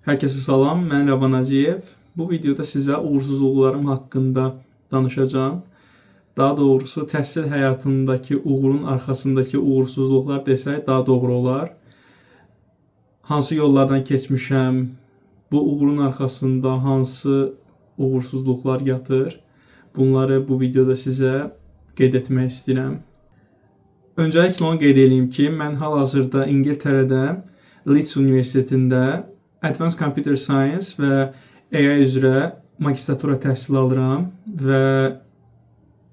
Hər kəsə salam, mən Rəvan Aziyev. Bu videoda sizə uğursuzluqlarım haqqında danışacağam. Daha doğrusu təhsil həyatındakı uğurun arxasındakı uğursuzluqlar desək daha doğru olar. Hansı yollardan keçmişəm, bu uğurun arxasında hansı uğursuzluqlar yatır? Bunları bu videoda sizə qeyd etmək istəyirəm. Öncəliklə onu qeyd edeyim ki, mən hal-hazırda İngiltərədə Leeds Universitetində Advanced Computer Science və AI üzrə magistratura təhsili alıram və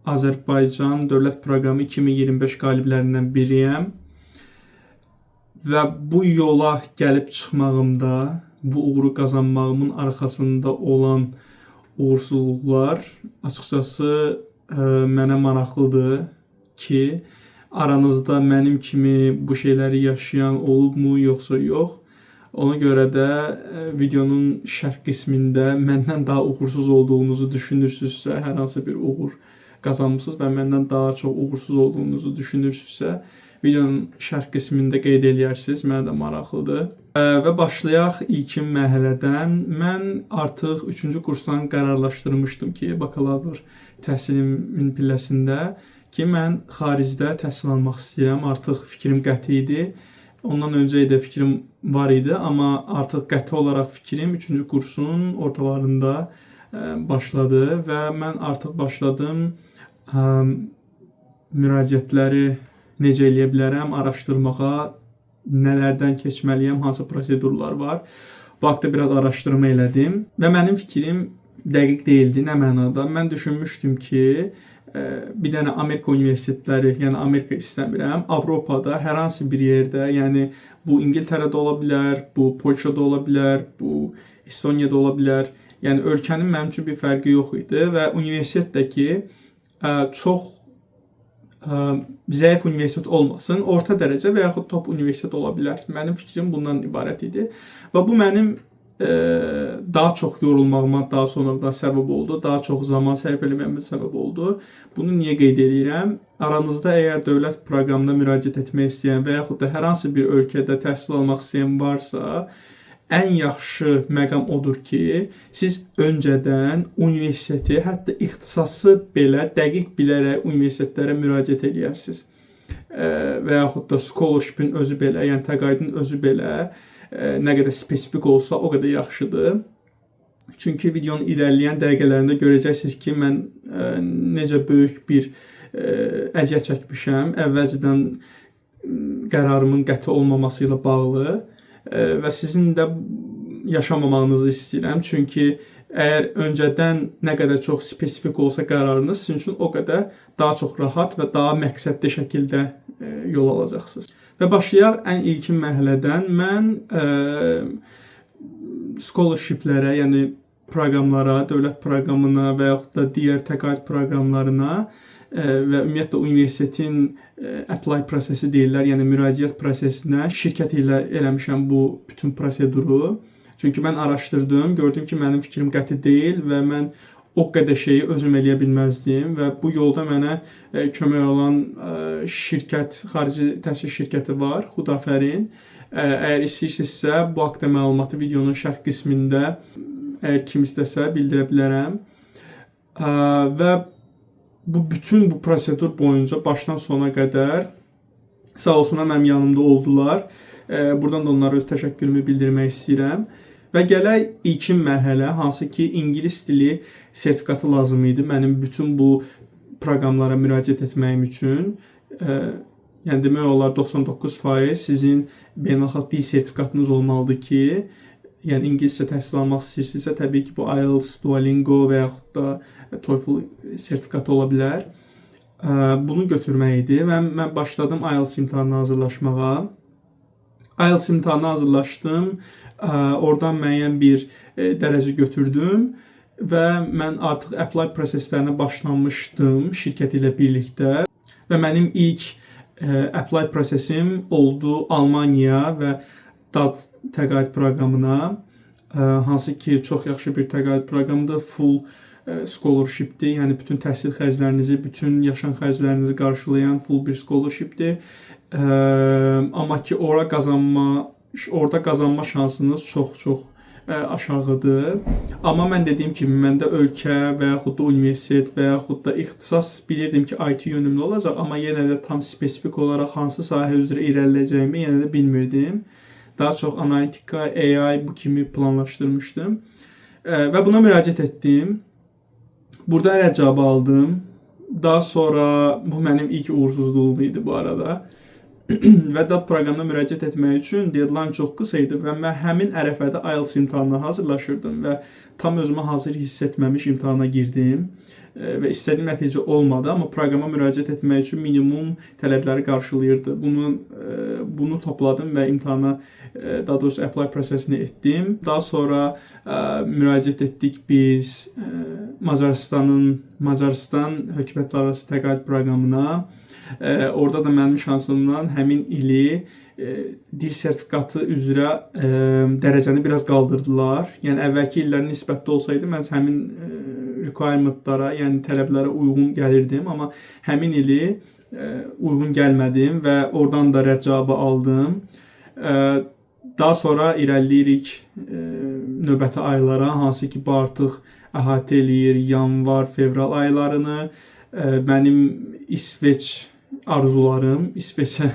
Azərbaycan Dövlət Proqramı 2025 qaliblərindən biriyəm. Və bu yola gəlib çıxmağımda, bu uğuru qazanmağımın arxasında olan uğursuzluqlar açıqcası mənə maraqlıdır ki, aranızda mənim kimi bu şeyləri yaşayan olubmu, yoxsa yox? Ona görə də videonun şərh qismində məndən daha uğursuz olduğunuzu düşünürsünüzsə, hər hansı bir uğur qazanmısınız və məndən daha çox uğursuz olduğunuzu düşünürsünüzsə, videonun şərh qismində qeyd eləyərsiniz. Mənə də maraqlıdır. Və başlayaq ilkin mərhələdən. Mən artıq 3-cü kursdan qərarlaşdırmışdım ki, bakalavr təhsilimin pilləsində ki, mən xaricdə təhsil almaq istəyirəm. Artıq fikrim qəti idi. Ondan öncə də fikrim var idi, amma artıq qəti olaraq fikrim 3-cü kursun ortalarında başladı və mən artıq başladım müraciətləri necə eləyə bilərəm, araşdırmağa, nələrdən keçməliyəm, hansı prosedurlar var. Bu haqda biraz araşdırma elədim və mənim fikrim dəqiq deyildi. Nə mənada? Mən düşünmüşdüm ki, bir dənə Amerika universitetləri, yəni Amerika istəmirəm, Avropada hər hansı bir yerdə, yəni bu İngiltərədə ola bilər, bu Polşada ola bilər, bu Estoniyada ola bilər. Yəni ölkənin mənim üçün bir fərqi yox idi və universitetdəki çox zəif universitet olmasın, orta dərəcə və yaxud top universitet ola bilər. Mənim fikrim bundan ibarət idi. Və bu mənim daha çox yorulmağıma daha sonradan səbəb oldu. Daha çox zaman sərf eləməyimə səbəb oldu. Bunu niyə qeyd eləyirəm? Aranızda əgər dövlət proqramına müraciət etmək istəyən və yaxud da hər hansı bir ölkədə təhsil almaq istəyən varsa, ən yaxşı məqam odur ki, siz öncədən universiteti, hətta ixtisası belə dəqiq bilərək universitetlərə müraciət eləyərsiniz. Və yaxud da scholarship-in özü belə, yəni təqaüdün özü belə nə qədər spesifik olsa, o qədər yaxşıdır. Çünki videonun irəliləyən dəqiqələrində görəcəksiniz ki, mən necə böyük bir əziyyət çəkmişəm əvvəlcədən qərarımın qəti olmaması ilə bağlı və sizin də yaşamamağınızı istəyirəm. Çünki əgər öncədən nə qədər çox spesifik olsa qərarınız, sizin üçün o qədər daha çox rahat və daha məqsədli şəkildə yol alacaqsınız. Və başlayaq ən ilkin mərhələdən. Mən scholarship-lərə, yəni proqramlara, dövlət proqramına və yaxud da digər təqaüd proqramlarına və ümumiyyətlə universitetin apply prosesi deyirlər, yəni müraciət prosesinə şirkət ilə eləmişəm bu bütün proseduru. Çünki mən araşdırdım, gördüm ki, mənim fikrim qəti deyil və mən o qədər şeyi özüm eləyə bilməzdim və bu yolda mənə kömək olan şirkət, xarici təhsil şirkəti var, Xudafərin. Əgər istəyirsinizsə, bu haqda məlumatı videonun şərh qismində əgər kim istəsə bildirə bilərəm. Və bu bütün bu prosedur boyunca başdan sona qədər sağ olsunlar mənim yanımda oldular. Buradan da onlara öz təşəkkürümü bildirmək istəyirəm. Və gələk ilkin mərhələ, hansı ki ingilis dili sertifikatı lazım idi mənim bütün bu proqramlara müraciət etməyim üçün. Yəni demək olar 99% sizin beynəlxalq dil sertifikatınız olmalıdır ki, yəni ingiliscə təhsil almaq istəyirsinizsə, təbii ki, bu IELTS, Duolingo və yaxud da TOEFL sertifikatı ola bilər. Bunu götürmək idi və mən başladım IELTS imtahanına hazırlaşmağa. IELTS imtahanına hazırlaşdım. Oradan müəyyən bir dərəcə götürdüm və mən artıq apply proseslərinə başlamışdım şirkət ilə birlikdə və mənim ilk apply prosesim oldu Almaniya və DAAD təqaüd proqramına, hansı ki çox yaxşı bir təqaüd proqramıdır, full scholarship'dir. Yəni bütün təhsil xərclərinizi, bütün yaşam xərclərinizi qarşılayan full bir scholarship'dir. Amma ki orada qazanma şansınız çox-çox aşağıdır. Amma mən dediyim kimi, məndə ölkə və yaxud da universitet və yaxud da ixtisas bilirdim ki, IT yönümlü olacaq, amma yenə də tam spesifik olaraq hansı sahə üzrə irəliləyəcəyimi yenə də bilmirdim. Daha çox analitika, AI, bu kimi planlaşdırmışdım. Və buna müraciət etdim. Burada rədd cavabı aldım. Daha sonra bu mənim ilk uğursuzluğum idi bu arada. Və DAAD proqramına müraciət etmək üçün deadline çox qısa idi və mən həmin ərəfədə IELTS imtahanına hazırlaşırdım və tam özümü hazır hiss etməmiş imtahana girdim və istədiyim nəticə olmadı, amma proqrama müraciət etmək üçün minimum tələbləri qarşılayırdı. Bunu topladım və imtahana, daha doğrusu apply prosesini etdim. Daha sonra müraciət etdik biz Macarıstan hökumətlərarası təqaüd proqramına. Orada da mənim şansımdan həmin ili dil sertifikatı üzrə dərəcəni biraz qaldırdılar. Yəni əvvəlki illərə nisbətdə olsaydı mən həmin requirementlara, yəni tələblərə uyğun gəlirdim, amma həmin ili uyğun gəlmədim və oradan da rədd cavabı aldım. Daha sonra irəliləyirik növbəti aylara, hansı ki bu artıq əhatə eləyir yanvar, fevral aylarını. Mənim İsveç arzularım, İsveçə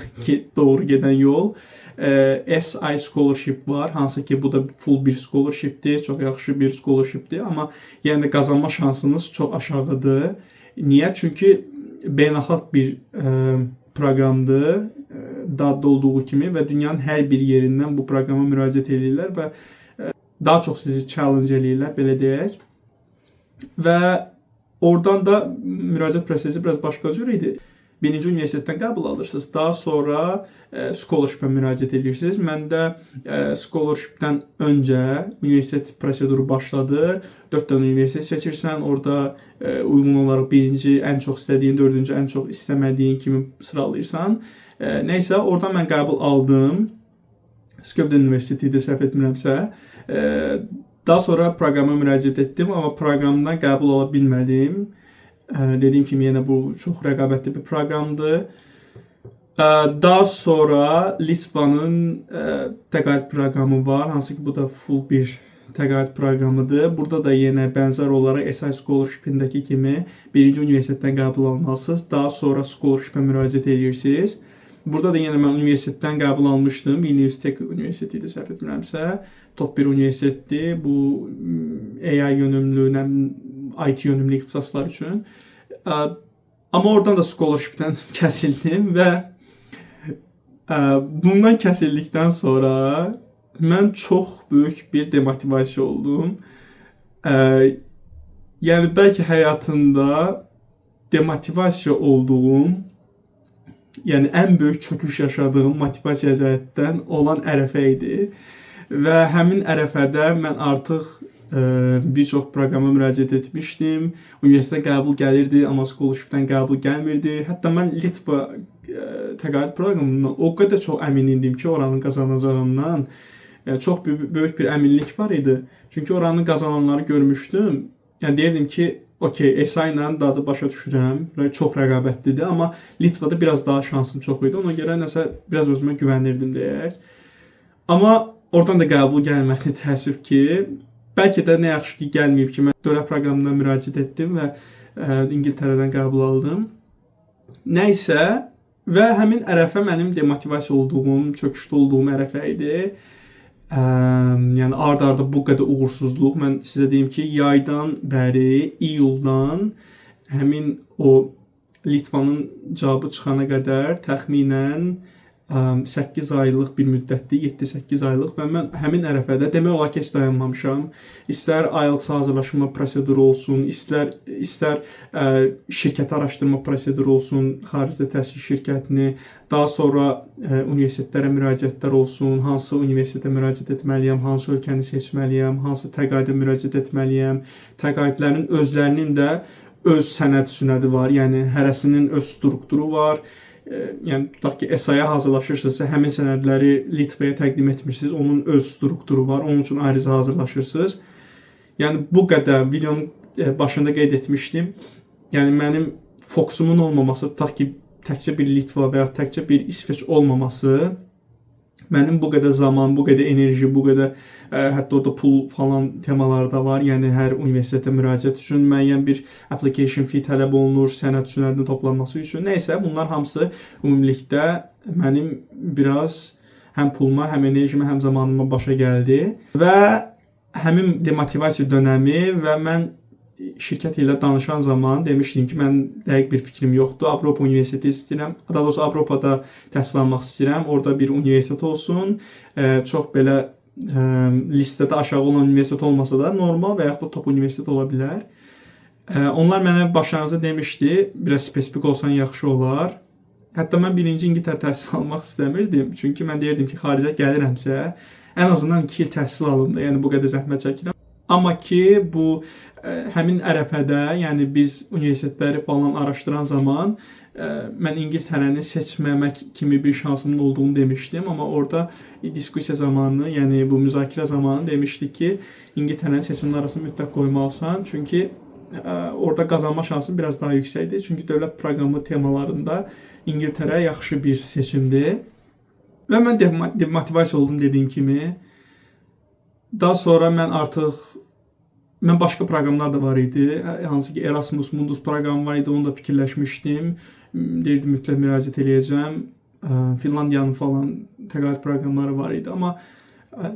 doğru gedən yol. SI scholarship var, hansı ki bu da full bir scholarshipdir, çox yaxşı bir scholarshipdir, amma yenə də qazanma şansınız çox aşağıdır. Niyə? Çünki beynəlxalq bir proqramdır, DAAD olduğu kimi və dünyanın hər bir yerindən bu proqrama müraciət eləyirlər və daha çox sizi challenge eləyirlər, belə deyək. Və oradan da müraciət prosesi biraz başqa cür idi. Birinci universitetdən qəbul alırsınız. Daha sonra scholarship-ə müraciət edirsiniz. Məndə scholarship-dən öncə universitet proseduru başladı. 4 dənə universitet seçirsən, orada uyğun olaraq birinci ən çox istədiyin, dördüncü ən çox istəmədiyin kimi sıralayırsan. Nəysə, oradan mən qəbul aldım. Skövde Universiteti idi, səhv etmirəmsə. Daha sonra proqrama müraciət etdim, amma proqramdan qəbul ala bilmədim. Dediyim kimi, yenə bu çox rəqabətli bir proqramdır. Daha sonra Litvanın təqaüd proqramı var, hansı ki bu da full bir təqaüd proqramıdır. Burada da yenə bənzər olaraq SI Scholarship-indəki kimi birinci universitetdən qəbul almalısınız. Daha sonra scholarship-ə müraciət edirsiniz. Burada da yenə mən universitetdən qəbul almışdım. Vilnius Tech Universiteti idi, səhv etmirəmsə. Top 1 universitetdir. Bu AI yönümlü, nə bilim, IT yönümlü ixtisaslar üçün. Amma oradan da scholarship-dən kəsildim və bundan kəsildikdən sonra mən çox böyük bir demotivasiya oldum. Yəni bəlkə həyatımda demotivasiya olduğum, yəni ən böyük çöküş yaşadığım motivasiya cəhətdən olan ərəfə idi. Və həmin ərəfədə mən artıq bir çox proqrama müraciət etmişdim. Universitetə qəbul gəlirdi, amma scholarship-dən qəbul gəlmirdi. Hətta mən Litva təqaüd proqramından o qədər çox əmin idim ki, oranın qazanacağımdan. Yəni çox böyük bir əminlik var idi. Çünki oranı qazananları görmüşdüm. Yəni deyirdim ki, okey, SI ilə DAAD-ı başa düşürəm. Çox rəqabətlidir, amma Litvada biraz daha şansım çox idi. Ona görə nəsə biraz özümə güvənirdim deyək. Amma oradan da qəbul gəlmədi, təəssüf ki. Bəlkə də nə yaxşı ki gəlməyib ki, mən dövlət proqramına müraciət etdim və İngiltərədən qəbul aldım. Nəysə, və həmin ərəfə mənim demotivasiya olduğum, çöküşdə olduğum ərəfə idi. Yəni ard-arda bu qədər uğursuzluq. Mən sizə deyim ki, yaydan bəri, iyuldan həmin o Litvanın cavabı çıxana qədər təxminən 8 aylıq bir müddətdir, 7-8 aylıq və mən həmin ərəfədə demək olar ki, heç dayanmamışam. İstər IELTS hazırlaşma proseduru olsun, istər şirkəti araşdırma proseduru olsun, xaricdə təhsil şirkətini, daha sonra universitetlərə müraciətlər olsun, hansı universitetə müraciət etməliyəm, hansı ölkəni seçməliyəm, hansı təqaüdə müraciət etməliyəm. Təqaüdlərin özlərinin də öz sənəd sünədi var, yəni hərəsinin öz strukturu var. Yəni tutaq ki, SI-ya hazırlaşırsınızsa, həmin sənədləri Litvaya təqdim etmirsiniz. Onun öz strukturu var. Onun üçün ayrıca hazırlaşırsınız. Yəni bu qədər videonun başında qeyd etmişdim. Yəni mənim fokusumun olmaması, tutaq ki, təkcə bir Litva və ya təkcə bir İsveç olmaması Mənim bu qədər zaman, bu qədər enerji, bu qədər hətta orada pul falan temaları da var. Yəni hər universitetə müraciət üçün müəyyən bir application fee tələb olunur, sənəd sünədin toplanması üçün. Nəysə, bunlar hamısı ümumilikdə mənim biraz həm puluma, həm enerjimə, həm zamanıma başa gəldi. Və həmin demotivasiya dönəmi və mən şirkət ilə danışan zaman demişdim ki, mənim dəqiq bir fikrim yoxdur. Avropa universiteti istəyirəm. Daha doğrusu Avropada təhsil almaq istəyirəm. Orada bir universitet olsun. Çox belə listədə aşağı olan universitet olmasa da normal və yaxud da top universitet ola bilər. Onlar mənə başlanğıcda demişdi, biraz spesifik olsan yaxşı olar. Hətta mən birinci İngiltərə təhsil almaq istəmirdim. Çünki mən deyirdim ki, xaricə gəlirəmsə, ən azından 2 il təhsil alım da, yəni bu qədər zəhmət çəkirəm. Amma ki, bu həmin ərəfədə, yəni biz universitetləri falan araşdıran zaman mən İngiltərəni seçməmək kimi bir şansımın olduğunu demişdim, amma orada diskussiya zamanı, yəni bu müzakirə zamanı demişdik ki, İngiltərəni seçimin arasına mütləq qoymalısan, çünki orada qazanma şansın biraz daha yüksəkdir. Çünki dövlət proqramı temalarında İngiltərə yaxşı bir seçimdir. Və mən demotivasiya oldum dediyim kimi. Daha sonra mən artıq mən başqa proqramlar da var idi. Hansı ki Erasmus Mundus proqramı var idi, onu da fikirləşmişdim. Deyirdim mütləq müraciət eləyəcəm. Finlandiyanın falan təqaüd proqramları var idi, amma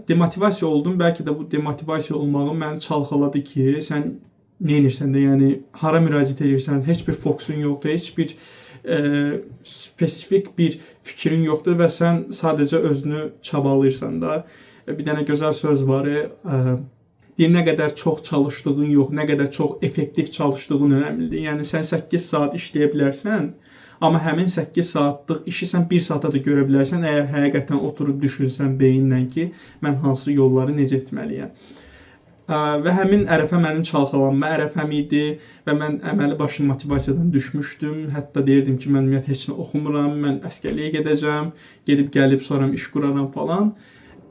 demotivasiya oldum. Bəlkə də bu demotivasiya olmağım məni çalxaladı ki, sən nə edirsən də, yəni hara müraciət edirsən, heç bir fokusun yoxdur, heç bir spesifik bir fikrin yoxdur və sən sadəcə özünü çabalayırsan da. Bir dənə gözəl söz var. Deyir, nə qədər çox çalışdığın yox, nə qədər çox effektiv çalışdığın önəmlidir. Yəni sən 8 saat işləyə bilərsən, amma həmin 8 saatlıq işi sən 1 saata da görə bilərsən, əgər həqiqətən oturub düşünsən beyinlə ki, mən hansı yolları necə etməliyəm. Və həmin ərəfə mənim çalxalanma ərəfəm idi və mən əməli başlı motivasiyadan düşmüşdüm. Hətta deyirdim ki, mən ümumiyyətlə heç nə oxumuram, mən əsgərliyə gedəcəm, gedib gəlib sonra iş quraram falan.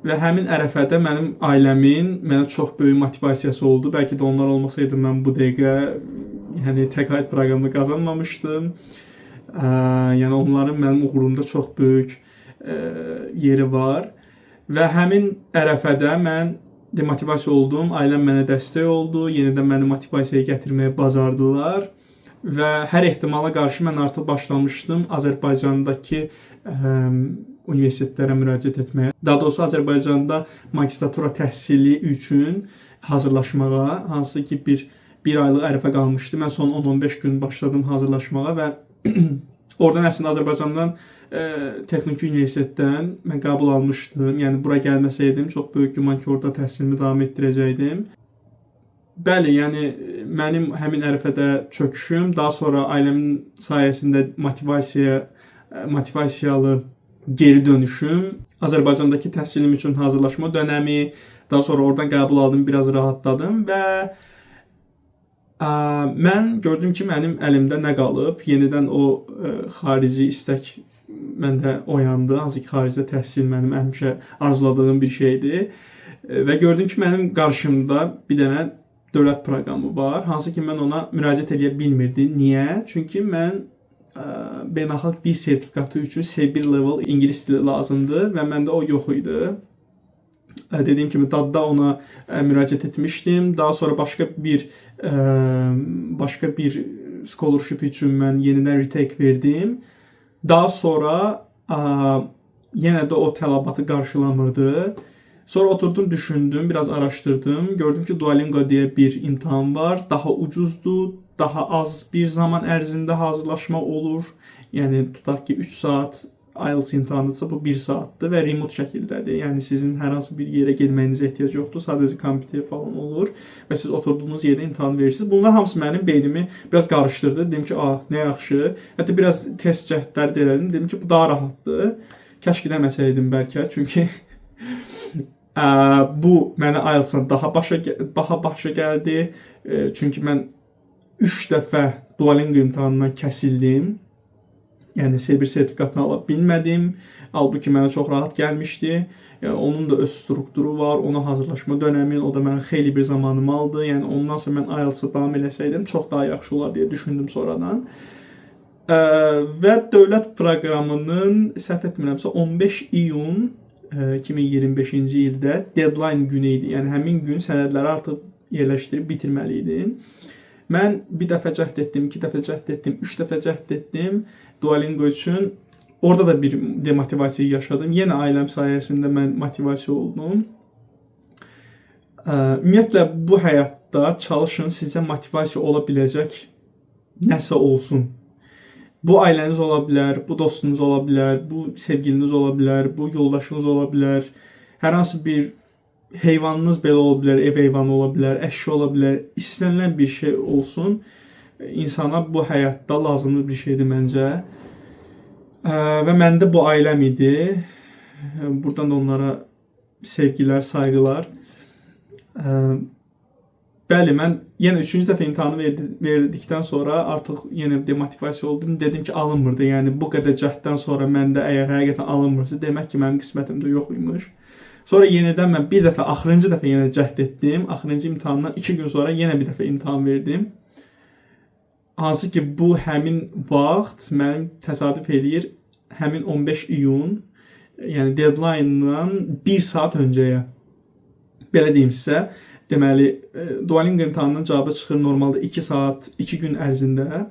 Və həmin ərəfədə mənim ailəmin mənə çox böyük motivasiyası oldu. Bəlkə də onlar olmasaydı mən bu dəqiqə yəni təqaüd proqramını qazanmamışdım. Yəni onların mənim uğurumda çox böyük yeri var. Və həmin ərəfədə mən demotivasiya oldum. Ailəm mənə dəstək oldu. Yenidən məni motivasiyaya gətirməyə bacardılar. Və hər ehtimala qarşı mən artıq başlamışdım Azərbaycandakı universitetlərə müraciət etməyə. Daha doğrusu Azərbaycanda magistratura təhsili üçün hazırlaşmağa, hansı ki bir aylıq ərəfə qalmışdı. Mən son 10-15 gün başladım hazırlaşmağa və oradan əslində Azərbaycandan texniki universitetdən mən qəbul almışdım. Yəni bura gəlməsəydim, çox böyük güman ki, orada təhsilimi davam etdirəcəkdim. Bəli, yəni mənim həmin ərəfədə çöküşüm, daha sonra ailəmin sayəsində motivasiyalı geri dönüşüm, Azərbaycandakı təhsilim üçün hazırlaşma dönəmi, daha sonra oradan qəbul aldım, biraz rahatladım və mən gördüm ki, mənim əlimdə nə qalıb. Yenidən o xarici istək məndə oyandı. Hansı ki, xaricdə təhsil mənim həmişə arzuladığım bir şeydir. Və gördüm ki, mənim qarşımda bir dənə dövlət proqramı var, hansı ki, mən ona müraciət eləyə bilmirdim. Niyə? Çünki mən beynəlxalq dil sertifikatı üçün C1 level ingilis dili lazımdır və məndə o yox idi. Dediyim kimi DAD-da ona müraciət etmişdim. Daha sonra başqa bir scholarship üçün mən yenidən retake verdim. Daha sonra yenə də o tələbatı qarşılamırdı. Sonra oturdum, düşündüm, biraz araşdırdım. Gördüm ki, Duolingo deyə bir imtahan var. Daha ucuzdur, daha az bir zaman ərzində hazırlaşma olur. Yəni tutaq ki, 3 saat IELTS imtahanıdırsa bu 1 saatdır və remote şəkildədir. Yəni sizin hər hansı bir yerə getməyinizə ehtiyac yoxdur. Sadəcə kompüter falan olur və siz oturduğunuz yerdə imtahan verirsiniz. Bunlar hamısı mənim beynimi biraz qarışdırdı. Dedim ki, "Ah, nə yaxşı." Hətta biraz test cəhdləri də elədim. Dedim ki, bu daha rahatdır. Kaş ki deməsəydim bəlkə, çünki bu mənə IELTS-dan daha başa gəldi. Çünki mən 3 dəfə Duolingo imtahanından kəsildim. Yəni C1 sertifikatını ala bilmədim. Halbuki mənə çox rahat gəlmişdi. Yəni onun da öz strukturu var, ona hazırlaşma dönəmi, o da mənim xeyli bir zamanımı aldı. Yəni ondansa mən IELTS-a davam eləsəydim çox daha yaxşı olar deyə düşündüm sonradan. Və dövlət proqramının səhv etmirəmsə 15 iyun 2025-ci ildə deadline günü idi. Yəni həmin gün sənədləri artıq yerləşdirib bitirməli idin. Mən bir dəfə cəhd etdim, iki dəfə cəhd etdim, üç dəfə cəhd etdim Duolingo üçün. Orada da bir demotivasiya yaşadım. Yenə ailəm sayəsində mən motivasiya oldum. Ümumiyyətlə bu həyatda çalışın sizə motivasiya ola biləcək nəsə olsun. Bu ailəniz ola bilər, bu dostunuz ola bilər, bu sevgiliniz ola bilər, bu yoldaşınız ola bilər. Hər hansı bir heyvanınız belə ola bilər, ev heyvanı ola bilər, əşya ola bilər. İstənilən bir şey olsun. İnsana bu həyatda lazımlı bir şeydir məncə. Və məndə bu ailəm idi. Buradan da onlara sevgilər, sayğılar. Bəli, mən yenə üçüncü dəfə imtahanı verdikdən sonra artıq yenə demotivasiya oldum. Dedim ki, alınmırdı. Yəni bu qədər cəhddən sonra məndə əgər həqiqətən alınmırsa, demək ki, mənim qismətimdə yox imiş. Sonra yenidən mən bir dəfə, axırıncı dəfə yenə cəhd etdim. Axırıncı imtahandan 2 gün sonra yenə bir dəfə imtahan verdim. Hansı ki, bu həmin vaxt mənim təsadüf eləyir həmin 15 iyun, yəni deadline-dan 1 saat öncəyə. Belə deyim sizə, deməli, Duolingo imtahanının cavabı çıxır normalda 2 saat, 2 gün ərzində.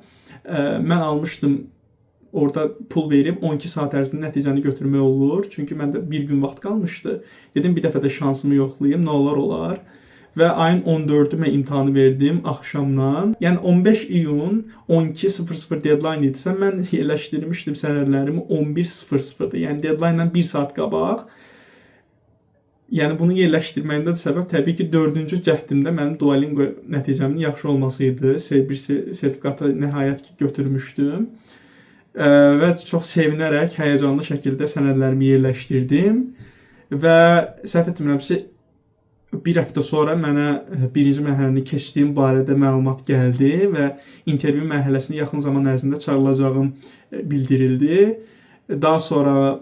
Mən almışdım orada pul verib 12 saat ərzində nəticəni götürmək olur. Çünki məndə bir gün vaxt qalmışdı. Dedim bir dəfə də şansımı yoxlayım, nə olar olar. Və ayın 14-ü mən imtahanı verdim axşamdan. Yəni 15 iyun 12:00 deadline idisə, mən yerləşdirmişdim sənədlərimi 11:00-da. Yəni deadline-dan 1 saat qabaq. Yəni bunu yerləşdirməyimdə də səbəb təbii ki, 4-cü cəhdimdə mənim Duolingo nəticəmin yaxşı olması idi. C1 sertifikatı nəhayət ki götürmüşdüm. Və çox sevinərək, həyəcanlı şəkildə sənədlərimi yerləşdirdim və səhv etmirəmsə bir həftə sonra mənə birinci mərhələni keçdiyim barədə məlumat gəldi və intervyu mərhələsinə yaxın zaman ərzində çağırılacağım bildirildi. Daha sonra,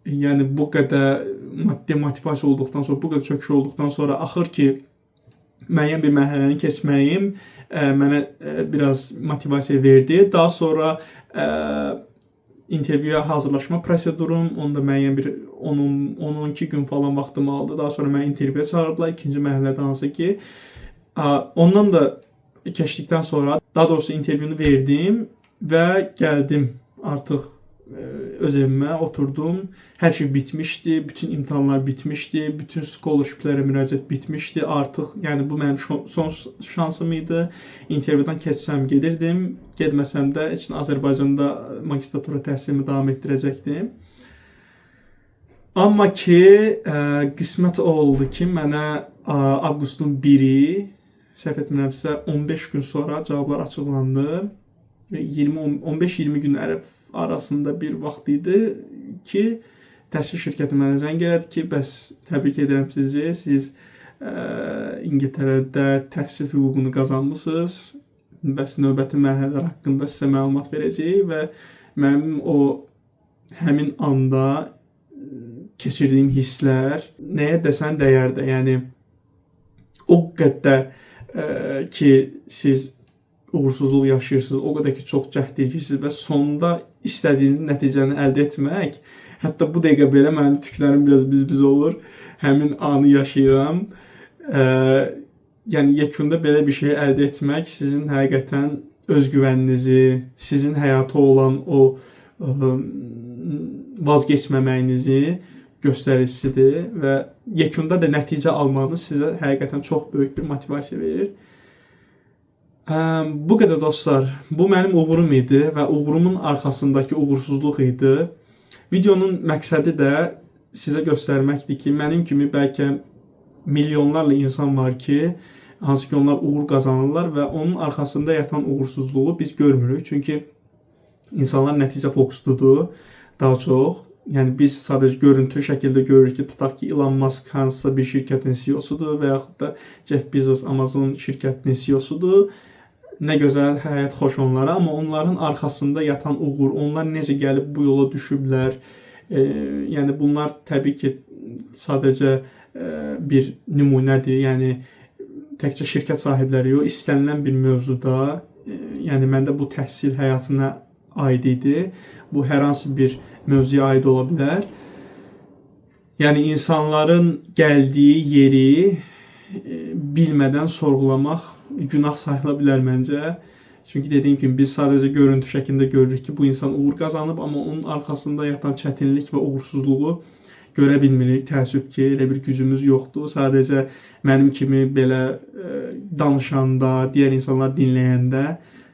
yəni bu qədər maddi motivasiya olduqdan sonra, bu qədər çöküş olduqdan sonra axır ki müəyyən bir mərhələni keçməyim mənə biraz motivasiya verdi. Daha sonra intervyuya hazırlaşma prosedurum, onda müəyyən bir 10-12 gün falan vaxtımı aldı. Daha sonra məni intervyuya çağırdılar ikinci mərhələdə, hansı ki ondan da keçdikdən sonra, daha doğrusu intervyunu verdim və gəldim artıq öz evimə oturdum. Hər şey bitmişdi, bütün imtahanlar bitmişdi, bütün scholarship-lərə müraciət bitmişdi. Artıq yəni bu mənim son şansım idi. İntervyudan keçsəm gedirdim, getməsəm də heç nə, Azərbaycanda magistratura təhsilimi davam etdirəcəkdim. Amma ki, qismət o oldu ki, mənə avqustun 1-i, səhv etmirəmsə 15 gün sonra cavablar açıqlandı. 20 15-20 gün arasında bir vaxt idi ki, təhsil şirkəti mənə zəng elədi ki, bəs təbrik edirəm sizi. Siz İngiltərədə təhsil hüququnu qazanmısınız. Bəs növbəti mərhələlər haqqında sizə məlumat verəcəyik və mənim o həmin anda keçirdiyim hisslər nəyə desən dəyər də. Yəni o qədər ki siz uğursuzluq yaşayırsınız, o qədər ki çox cəhd edirsiniz və sonda istədiyiniz nəticəni əldə etmək, hətta bu dəqiqə belə mənim tüklərim biraz biz-biz olur. Həmin anı yaşayıram. Yəni yekunda belə bir şey əldə etmək sizin həqiqətən özgüvəninizi, sizin həyata olan o vazgeçməməyinizi göstəricisidir və yekunda da nəticə almanız sizə həqiqətən çox böyük bir motivasiya verir. Bu qədər dostlar. Bu mənim uğurum idi və uğurumun arxasındakı uğursuzluq idi. Videonun məqsədi də sizə göstərməkdir ki, mənim kimi bəlkə milyonlarla insan var ki, hansı ki onlar uğur qazanırlar və onun arxasında yatan uğursuzluğu biz görmürük. Çünki insanlar nəticə fokusludur daha çox. Yəni biz sadəcə görüntü şəkildə görürük ki, tutaq ki, Elon Musk hansısa bir şirkətin CEO-sudur və yaxud da Jeff Bezos Amazon şirkətinin CEO-sudur. Nə gözəl həyat, xoş onlara, amma onların arxasında yatan uğur, onlar necə gəlib bu yola düşüblər, yəni bunlar təbii ki, sadəcə bir nümunədir. Yəni təkcə şirkət sahibləri yox, istənilən bir mövzuda, yəni məndə bu təhsil həyatına aid idi. Bu hər hansı bir mövzuya aid ola bilər. Yəni insanların gəldiyi yeri bilmədən sorğulamaq günah sayıla bilər məncə. Çünki dediyim kimi biz sadəcə görüntü şəklində görürük ki, bu insan uğur qazanıb, amma onun arxasında yatan çətinlik və uğursuzluğu görə bilmirik. Təəssüf ki, elə bir gücümüz yoxdur. Sadəcə mənim kimi belə danışanda, digər insanlar dinləyəndə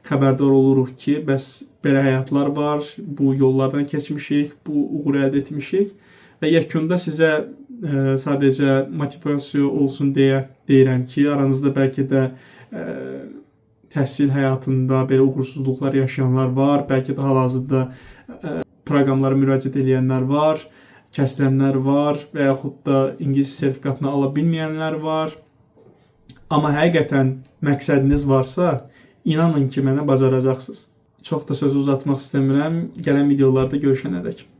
xəbərdar oluruq ki, bəs belə həyatlar var, bu yollardan keçmişik, bu uğuru əldə etmişik və yekunda sizə sadəcə motivasiya olsun deyə deyirəm ki, aranızda bəlkə də təhsil həyatında belə uğursuzluqlar yaşayanlar var, bəlkə də hal-hazırda proqramlara müraciət edənlər var, kəsilənlər var və yaxud da ingilis sertifikatını ala bilməyənlər var. Amma həqiqətən məqsədiniz varsa, inanın ki, mənə bacaracaqsınız. Çox da sözü uzatmaq istəmirəm. Gələn videolarda görüşənədək.